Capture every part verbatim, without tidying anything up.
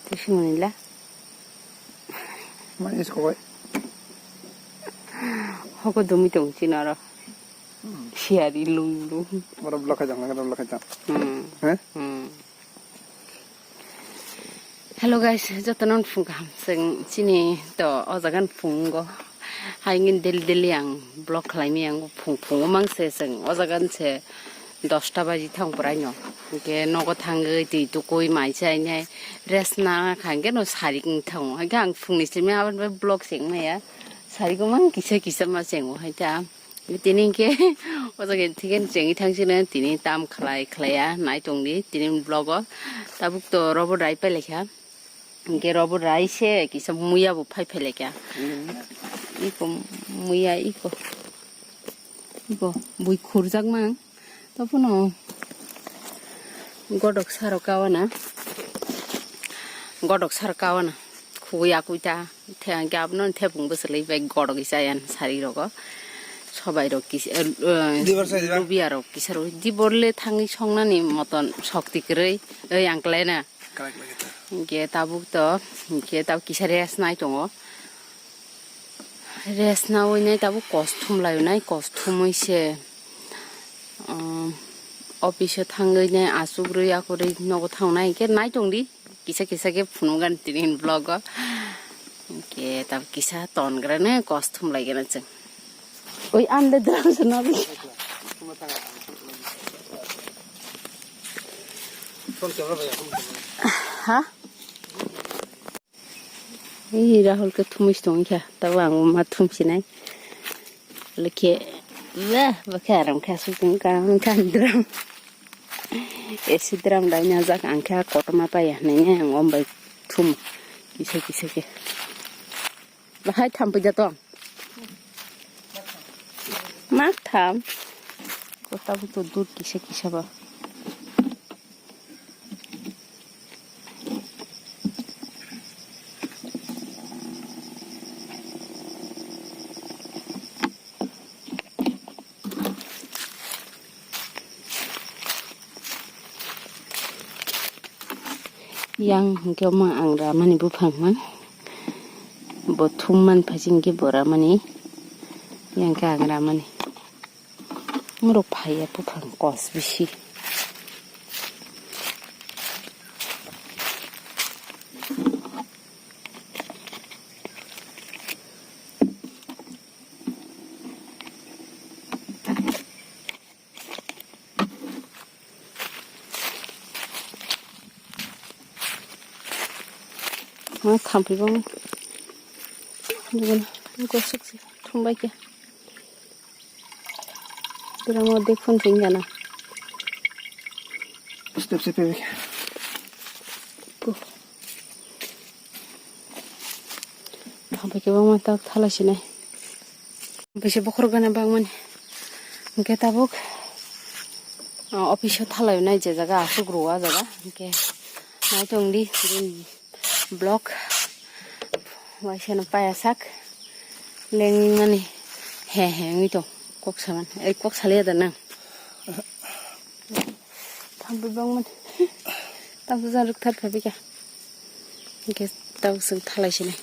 Tei swngo nila. Ma is koi. Hoko dumi tong chini oro. Hmm. Siari lung lung. Oro vlog khai jang, oro vlog khai jang. Hmm. He? Hmm. Hello guys, jotono phung kaham. Chwng chini to o jaga ni phungo. Hai ngin daily daily ang vlog khlai mi ang phung phungo mang se chwng o jaga ni se dosta baji thang prai no. Hwnkhe nogo thangwi twi tukui mai chai nai rest na kha hwnkhe no sarik wng thango. Hwnkhe ang phungni simi aboni bai vlog se wng maya. Sarik wng mang kisa kisa ma chengo hai ta. Tini hwnkhe o jaga thikhe chengwi thang sino tini tam khlai khlai ya nai tong di tini vlog o. Tabuk to robo rai pai lai kha. Hwnkhe robo rai se kisa muya bo phai phai lai kha. Mm. Iko muya iko. Iko bui khurjak mang. Tabono godok saro kawana. Godok saro kawana. Khugui akui ta. The, hwnkhe abono thepung bwswlwi bai godok isa yan sari rogo. Sobai rok kis-, eh, eh, Dibor sai diba? Lubia rok kisa rok. Dibor le thangwi songnani moton sokti kwrwi. Oi ang klai na. Correct lagi ta. Hwnkhe tabuk to, hwnkhe tabuk kisa rest nai tongo. Rest naui nai tabuk kos thum lai nai, kos thumui se, um, office o thangwi nai asuk rwi akorwi nogo thang nai, hwnkhe nai tong di, kisa kisa khe phunuk gani tini hwn vlog o. Hwnkhe tabuk kisa ton gra nai kos thum lai gana chwng. Oi, ande drum se nadi. Ha? Ih, Rahul ke thumis tong kha. Tabo ang ma thumsi nai. Lekhe, wah, bakhe aram kha su tong ka, ang kha drum. Esi drum dai na jak ang kha kotoma pa ya nai ang om bai thum. Kisa kisa ke. Bahai thampui da tong. Mak tham. Kota buto dud kisa kisa ba. Yang hwnkhe omo ang ramani buphang man. Bo thum man phaising khe bo ramani. Yang khe ang ramani. Norok phaiya buphang kos bisi. Ma thampui bang. Gosok se thumbai khe. Pura mo dekhun sing gana. Step step pe. Thampui khe bangma tak thalai sinai. Thampui se bokhorok gana bangmani. Hwnkhe tabuk, ah, office o thalai nai je jaga asuk rwo ah jaga. Hwnkhe nai tong di, tini vlog. Waisa no paya sak. Lengmani he he wngwi tong. Kok saman. Ei kok saliya da nang. Thampui bangmani. Tamo jang rwktharkha bikha. Hwnkhe tabuk chwng thalai sinai.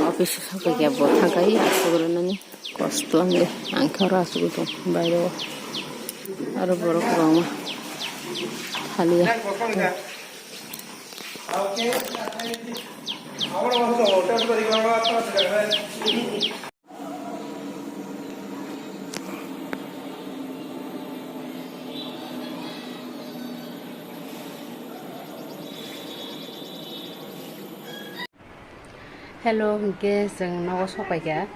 Office o sokphaikha bo thangkai asugurunani kosto wngwi ang khe oro asugwi tong bairo aro borok kwbangma thaliya. Hello, hwnkhe chwng nogo sokpaikha,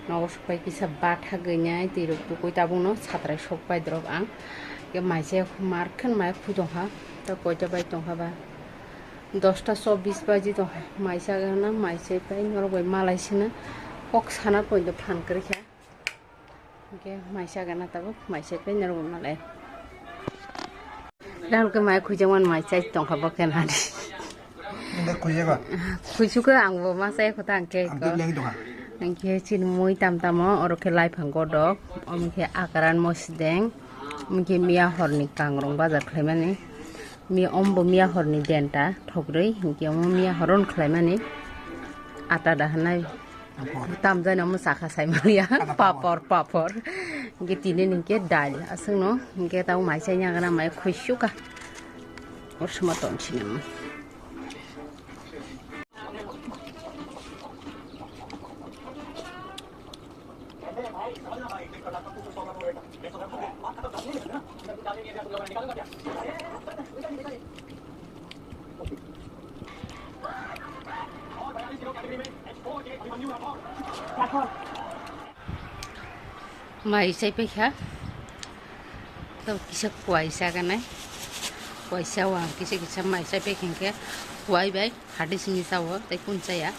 nogo sokpai kisa bathagwi nai twi rok tukui tabukno satrai sokpai drop ang, hwnkhe maisa markhe mai khutongkha, ta koita bai tongkha ba. Dosta chobbish baji tong, maisa gana, maisa pai norok bai malai sina kok sana poito phan kwrwikha. Hwnkhe maisa gana tabuk, maisa pai norok bai malai. Rahul khe mai khujak man maisa tongkha bo khe nani. Nde khujak ba? Khuisukhe ang bo masa ekho ta ang khe. Ang khe leng tongkha. Hingke chini mui tam tamo, oro khe laiphang godok, omo khe akaran mosideng, hingke miya horni kangrong bajar khlaimani, miya ombo miya horni denta thogrwi, hingke omo miya horon khlaimani, ata dahanai. Tamjani omo chakha saimaliya. Papor, papor. Hingke tini hingke dal aswkno, hingke tamo mai chaini agana mai khuisuka. Orsoma tongsinamo. Mai chai paikha. Tei kisa kuai chaganai. Kuai chawa kisa kisa mai chai paikha hingke kuai bai. Phatwi simi chao, tei kun chaya.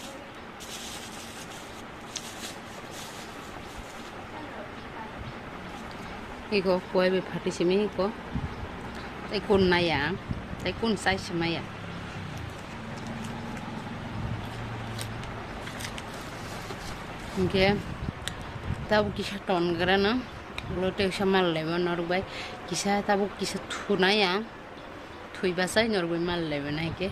Iko kuai bai phatwi simi iko. Tei kun naya, tei kun chai simaya. Hingke tabuk kisa ton grano, ulo tei kisa mal laibo norok bai, kisa tabuk kisa thunaya. Thwi bachai norwi mal laibo nai khe.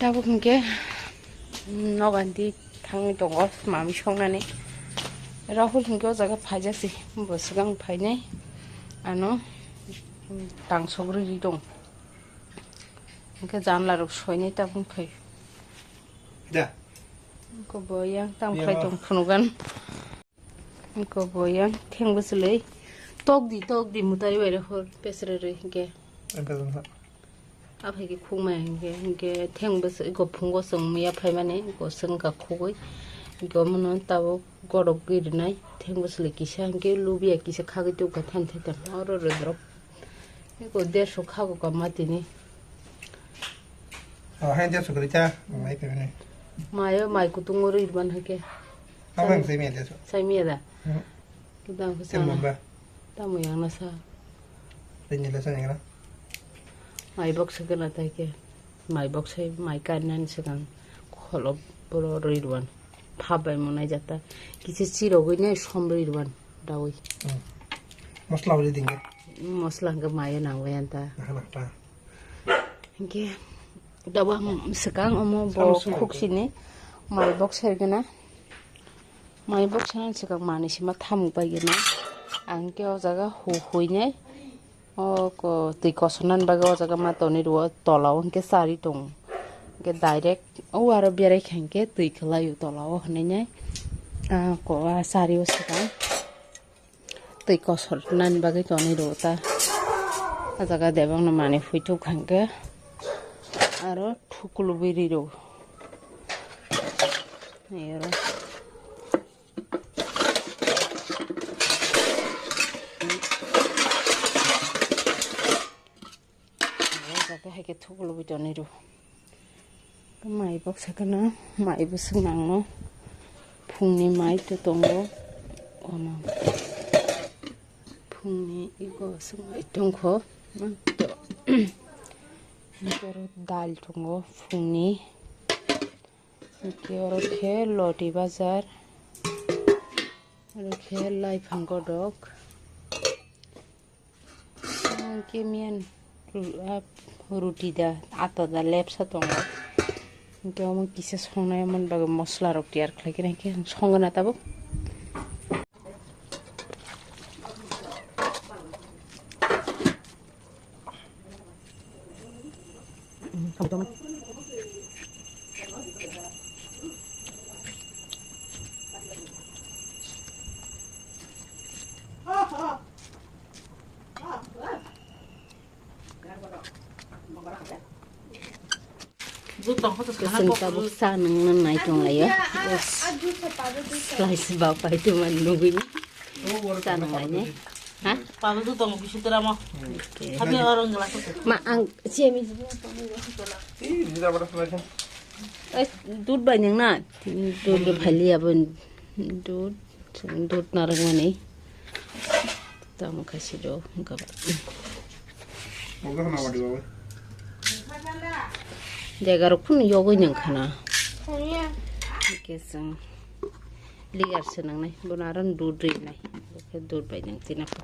Tabuk hwnkhe noganti thangwi tongo mami songnani. Rahul hwnkhe o jaga phaijak se, bo swkang phainai ano tangsok rwgwi tong. Hwnkhe janla rok soinai tabuk phai. Da. Ko bo yang tang Iya, khlai ma. Tong phunugan. Ko bo yang theng bwswlwi. Tok di, tok di, mutari bai rw hor, pesre rw hwnkhe. Ang kajang sa. Aphai khe khukmai hwnkhe, hwnkhe theng bwswlwi, ko phungo chwng muya phaimani, ko chwng ka khugwi. Hwnkhe omono tabuk godok gwi rwnai, theng bwswlwi kisa, hwnkhe lubiya kisa khagwi tubukha thani thani thani. Oro rwdrop. Eko dersho khago ka matini. Oh, hai dersho kwrwi cha, mai phaimani. Mayo mai kutung oro irban hake. Abo ang sai miya dersho. Sai miya da? Mhm. Kidang ko Tei sana. Mumba. Tamo yang na sa. Rini le sa yang na. Mai bok sa kena tai ke. Mai bok sai mai kainani swkang kholo boro rwi rwan. Pha bai monai jata. Kisa chirogwi nai som rwi rwan. Dawi. Hmm. Mosla uri dingke. Mosla hwnkhe mayo nangbai anta. Aha nangpa. Hwnkhe daba swkang omo bo Samsung. Khuksini mai bok sergena. Mai bok sergena swkang mani sima thamuk bai gena. Ang khe o jaga hu huinai. O ko twi kosornani bagwi o jaga ma tonwi rwo, tola o hwnkhe chari tongo. Hwnkhe direct o aro berai kha hwnkhe twi kwlaio tola o hwnwi. Ah, ko ah chari o swkang. Twi kosor nani bagwi tonwi rwo ta. O jaga debang no manwi phuituk kha hwnkhe aro thuklubwi ri rwo. Ero. O jaga hai khe thuklubwi tonwi rwo. Mai bok sakano, mai bwswk nangno. Phungni mai to tongo. Ono. Phungni iko swk mai tongkho. To. Oro dal tongo phungni. Hwnkhe oro khe loti bazar. Oro khe laiphang godok. Hwnkhe miyan ru-, ah, ruti da, ata da lepsa tongo. Hwnkhe omo kisa songnai, omo bagwi mosla rok tiyar khlai khe, hwnkhe songna tabuk. Chwng tabuk sa nungna nai tonglaio. Slice ba pai tongma nugwi. Sa nunglainai. Ha? Pablo tu tong bisu tera mo. Okay. Kami orang jelas tu. Ma ang siya mi. Ih, di dapat apa lagi? Eh, dud bai nang na. Dud bai phali abon. Dud, dud narang mani. Tamo kaisa do, wngkha ba. Jaga rok phano yogwi nang khana. Hwnkhe chwng ligar se nangnai, bono aro dud rinai. Hwnkhe dud bai nang tina kho.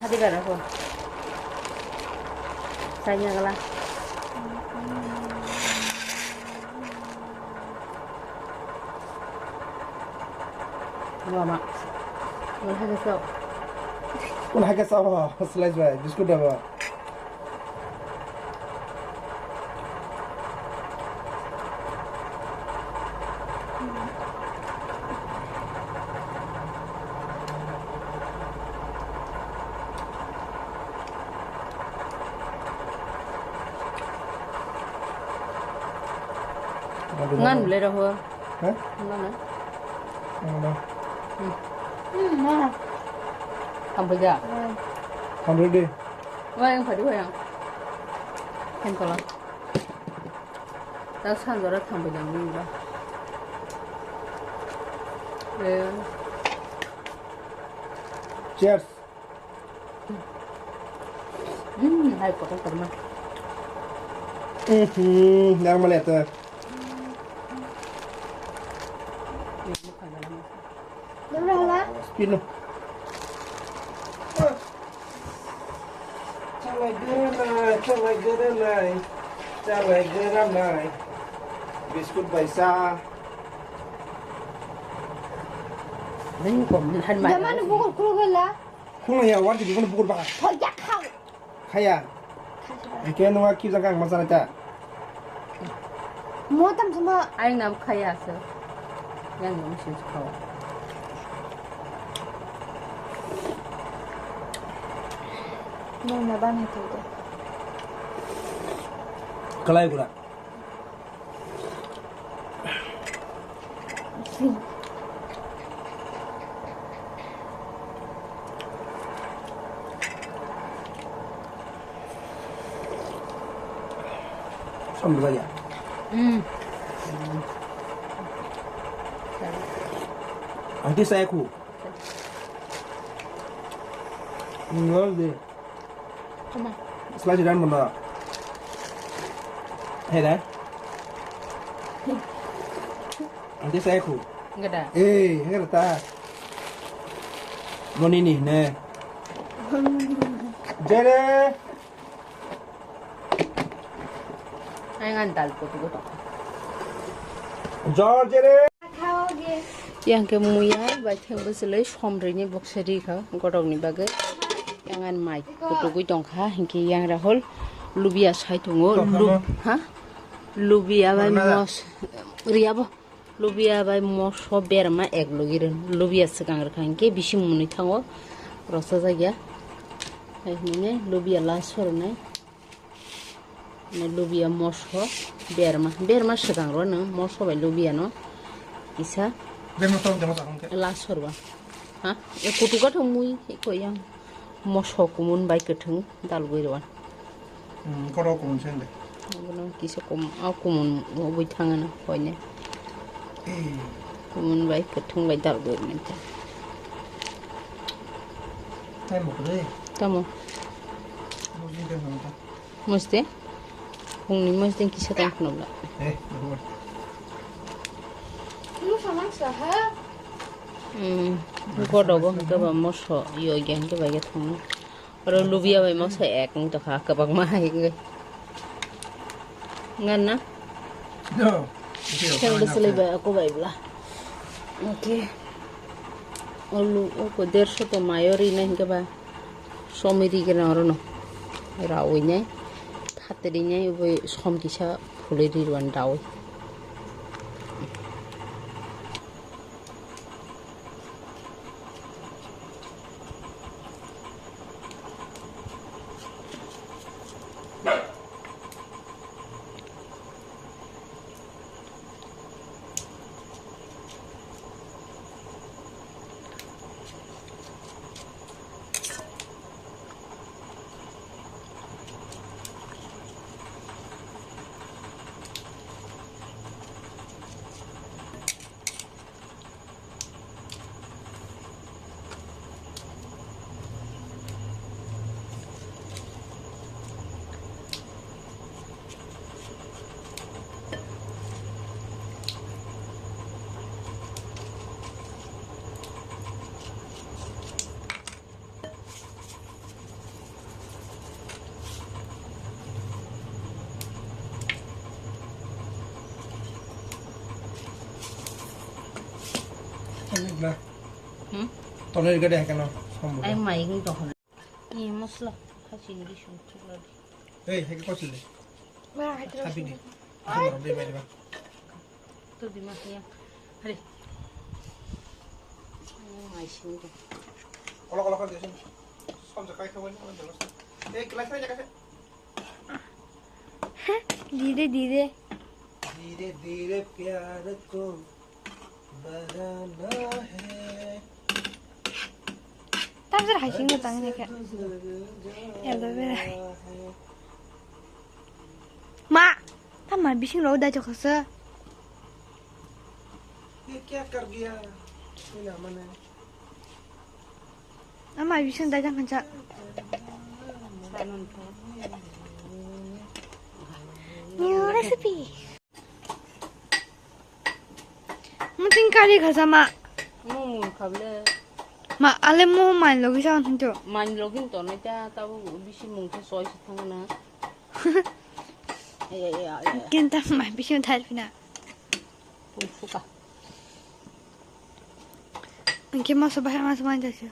Hadi bara ko. Sanya gala. Mama. Wala hake sao. Wala hake sao, slice bai, biscuit da ba. Ngan le roho. Hah? Ngan. Ngan. Hmm. Hmm, mana? Sampai ja. Hmm. Sampai deh. Wah, yang tadi wah yang. Yang kalah. Ta sanjora thangbai nang nini ba. Eh. Cheers. Hmm, hai kotor kotor ma. Mhm, yang mana itu? Yang bukan dalam. Spino. Chalai gera nai, chalai gera nai, chalai gera nai. Biscuit bai cha. Nini kom han ma. Dama ni bukul kuru gela. Khung ya, war di bukul bukul baka. Hoya khau. Khaya. Eke nungwa kibjak ang masala ta. Mo tam sama. Aing nam khaya se. Yang yang sis kau. Nung na bani tu de. Kalai gula. Sambil saja. Hmm. Nanti saya ku. Enggak deh. Slice dan mana? Hei deh. Nanti saya ku. Enggak dah. Eh, enggak dah. Mau ini nih. Jere. Ang ani dal kutugo tong. Jor jere. Yang ke muya bai theng bwswlwi somrwini boksa ri kha godokni bagwi. Yang ani mai kutugwi tong kha, hinkhe yang Rahul lubia sai tongo. Tong kha lub-, mo? Ha? Lubia bai mos-, riya bo. Lubia bai moso berma ek logi rin. Lubia swkang rwkha hinkhe bisi mwnwi thango. Rosa jagya. Hai hinwi lubia la sornai. Lubia moso berma. Berma swkang rw nwng moso bai lubia no. Kisa. Berma tong jama sakang khe. La sorba. Ha? E kutu gathok mui ko yang. Moso kumun bai kwthwng dalgwi rwan. Hmm, koro kumun sen de. Abono kisa kum, a kumun obwi thangana koine. Eh. Kumun bai kwthwng bai dalgwi rwan ta. Tamo kore. Tamo. Mujde. Mujde. Kungni mujde kisa tang khunobla. Eh, bro. Lu samang saha. Hmm. Godogo hwnkhe ba moso yo gen ke bai thangna. Oro lubia bai moso ek wng tokha, kwbangma hai wngwi. Ngan na? No. Khe bwswlwi bai ako bai bla. Okay. O lu-, o ko derso to mayo ri nai hwnkhe ba. Somwi ri gana oro no. Rawi nai. Phatri nai bai som kisa phulwi ri rwan rawi. Na. Hmm? Tonel gede hai kano. Ai mai ngi to hon. Ni masla khasi ni sum thik la. Ei, hai ko chili. Ba, hai ko Tapi ni. Hai. Ito rom de mai ba. To di ma ya. Hari. Mai sing ko. Kolok kolok kan dia sini. Som jakai kawan ni mana jalan. Eh, kelas aja kasih. धीरे धीरे। धीरे धीरे प्यार को बढ़ाना है। Tam sir hai sing tang ne kha. Aloe vera. Ma, tam ma bising ro da chok sa. ये क्या कर दिया? ये ना मने। Ama bising dai jang kancha. New recipe. Muting kari khasa ma. Mo mung khable. Ma ale mo mai logi sa hunto. Mai logi to nai ta tabo bisi mung khe soi si thang na. Ay, ay, ay, ay. Kenta mai bising thar pina. Pung suka. Engke moso bahai moso manjak se.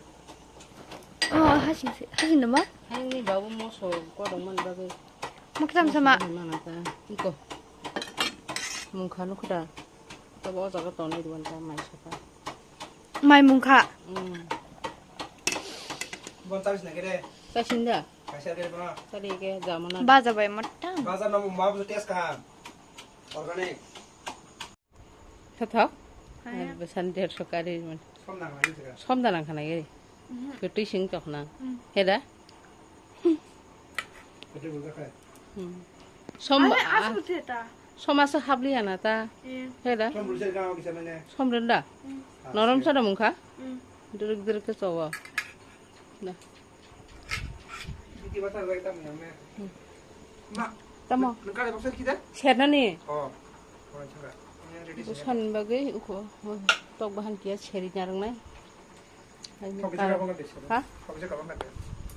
Oh, hasing se, hasing dama? Hai ni babu moso kodong man bagwi. Mo kitam sama. Moso bahai mana ta? Iko. Mungkha nukhuda. Tabo o jaga tonwi duan ta mai saka. Mai mungkha. Hmm. Bon tabis na kere. Tasinda. Kaisa kere bana. Tadi ke jamana. Baja bai matang. Baja no ma bu test kaham. Organic. Thathok. Hai. Besan derso kari man. Som dang lagi sih. Som dang khana giri. Mhm. Ketui sing chok na. Hmm. Heda? Ketui bulga khai. Hmm. Som Are, ah, asu theta. Som asa habli ana ta. Iya. Heda? Som bulga khai kisa mene. Som renda. Hmm. Ah, Norom siya. Sada mungkha. Hmm. Direk direk ke chowa. Da. Tamo. Sernani? Busan bagwi uko tok bahan kiya seri narang nai. Ha?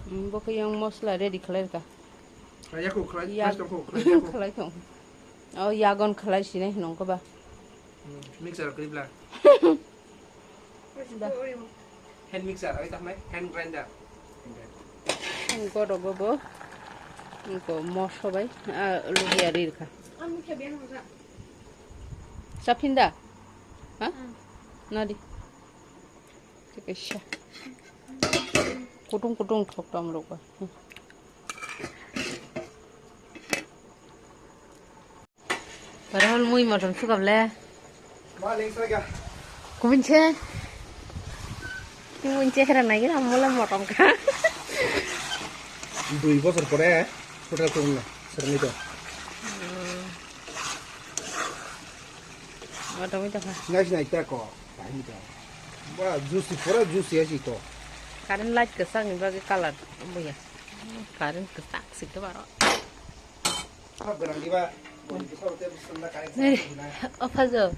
Hmm, bo khe yang mosla ready khlai ka. Yak, khlai thong. Oh, yagon khlai sinai hinong ko ba. Hmm, mixer khlai bla. Da. Hand mixer, oi, tak mai, hand grinder. Ang ko rogo bo. Ang ko moso bai, ah, lugia rir kha. Sapinda? Ha? Hmm. Nadi. Kaisa. Kutung kutung thok tam rok ba. Hmm. Parahol mui motom sukable. Ma leng soi ga. Kumun che. Kumun che hera nai gira mula motom ka. Dui bosor pore hotel ko na sermi to. Motom ita ka. Ngai nai ta ko. Bahini to. Ba juicy pore juicy asi to. Current light kesang ni bagi color buya. Current kesak sih ke baro. Hey, o Fazl.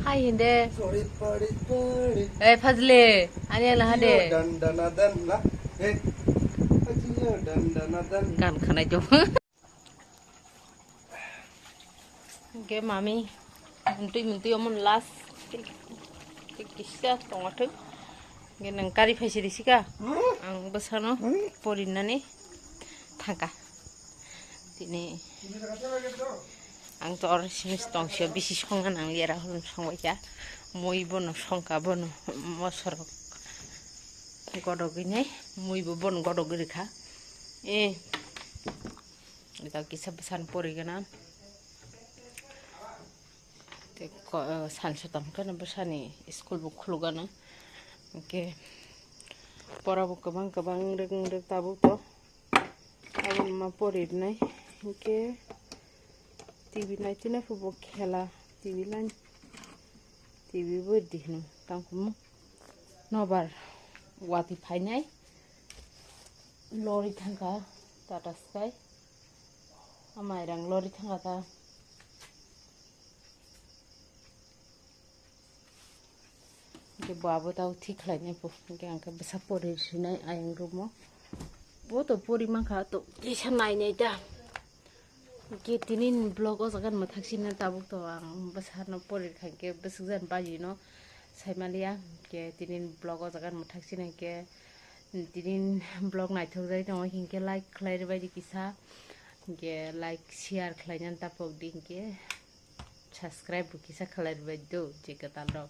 Hai hinde. Hey, Fazle. Ani ala hade. Gan khanai jom. Ge mami. Mintui mintui omon last. Kisa tongathuk. Ge nang kari phaisi risika. Ang bwsano porinani thangka. Tini ang to oro simi tongsi bisi songna nangliya, Rahul songbaikha. Mui bono songka, bono mosorok godogwi nai, mui bo bono godogwi rikha. E, ita kisa bwsano porigana. Tei ko-, eh, sal satam khe no bwsani school bo khulugano. Hwnkhe pora bo kwbang kwbang wngwrwk wngwrwk tabuk to. Aboni ma pori rwnai. Hwnkhe T V nai tini phubo khela. T V line, T V bo di hino tangkumu. Nobar wati phainai. Lori thangkha Tata Sky. Amairang lori thangkha ta. Hwnkhe bo abo tao thik khlainai bo. Hwnkhe ang khe bwsa pori sinai ayang room o. Bo to pori mankha to kisa nainai ta. Hwnkhe tini ni vlog o jaga ni mwthak sina tabuk to ang bwsano pori kha hwnkhe bwswk jan baji no. Saimaliya, hingke tinin vlog o jaga mwthak sini hingke tinin vlog naithok jai tongo, hingke like khlai rwbaidi kisa, hingke like share khlainani tapok di, hingke subscribe bo kisa khlai rwbaidi do je kwtal rok,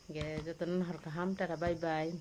hingke jotono hor kaham, tata bye bye.